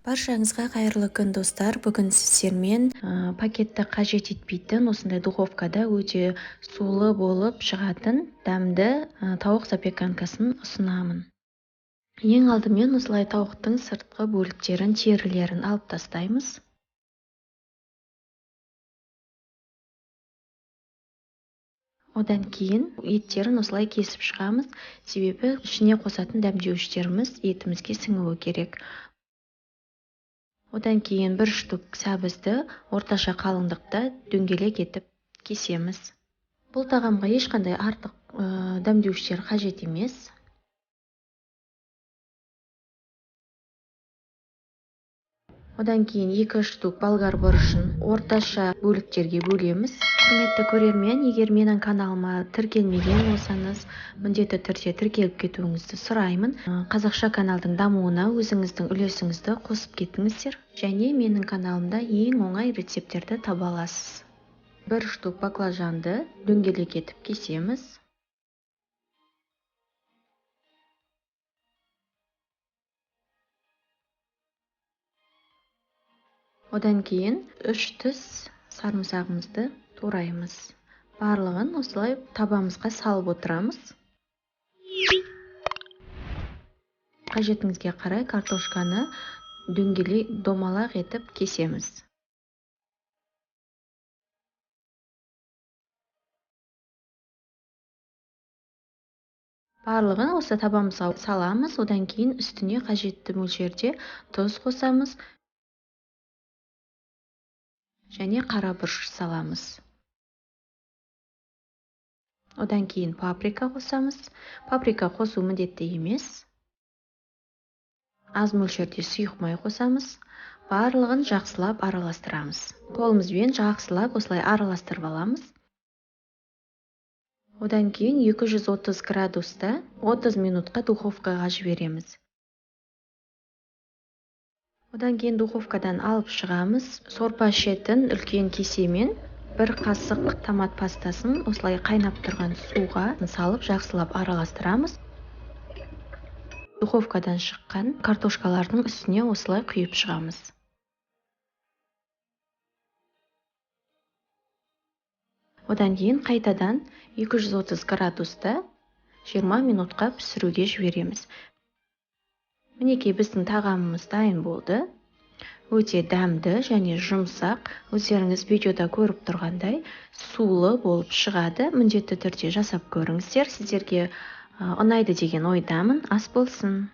Баршаңызға қайырлы күн, достар! Бүгін сіздермен пакетті қажет етпейтін, осындай духовкада өте сулы болып шығатын дәмді тауық запеканкасын ұсынамын. Ең алдымен осылай тауықтың сыртқы бөліктерін, терілерін алып тастаймыз. Одан кейін еттерін осылай кесіп шығамыз, себебі ішіне қосатын дәмдеуіштеріміз етімізге сіңуі керек. Одан кейін бір штук сәбізді орташа қалыңдықта дөңгелек етіп кесеміз. Бұл тағамға ешқандай артық дәмдеуіштер қажет емес. Одан кейін 2 штук болгар бұрышын орташа бөліктерге бөлеміз. Құрметті көрермен, егер менің каналыма тіркелмеген болсаңыз, міндетті түрде тіркеліп кетуіңізді сұраймын. Қазақша каналдың дамуына өзіңіздің үлесіңізді қосып кетіңіздер. Және менің каналымда ең оңай рецепттерді таба аласыз. Бір штук баклажанды дөңгелек етіп кесеміз. Одан кейін 3 тіс сарымсағымызды тураймыз. Барлығын осылай табамызға салып отырамыз. Қажетіңізге қарай картошканы дөңгелек домалақ етіп кесеміз. Барлығын осы табамызға саламыз. Одан кейін үстіне қажетті мөлшерде тұз қосамыз және қара бұрыш саламыз. Одан кейін паприка қосамыз. Паприка қосу міндетті емес. Аз мөлшерде сұйық май қосамыз. Барлығын жақсылап араластырамыз. Қолымызбен жақсылап осылай араластырып аламыз. Одан кейін 230 градуста 30 минутқа духовкаға жібереміз. Одан кейін духовкадан алып шығамыз. Сорпа ішетін үлкен кесемен бір қасық томат пастасын осылай қайнап тұрған суға салып жақсылап араластырамыз. Духовкадан шыққан картошкалардың үстіне осылай құйып шығамыз. Одан кейін қайтадан 230 градуста 20 минутқа пісіруге жібереміз. Мінекей, біздің тағамымыз дайын болды. Өте дәмді және жұмсақ, өздеріңіз видеода көріп тұрғандай сулы болып шығады. Міндетті түрде жасап көріңіздер. Сіздерге ұнайды деген ойдамын. Ас болсын.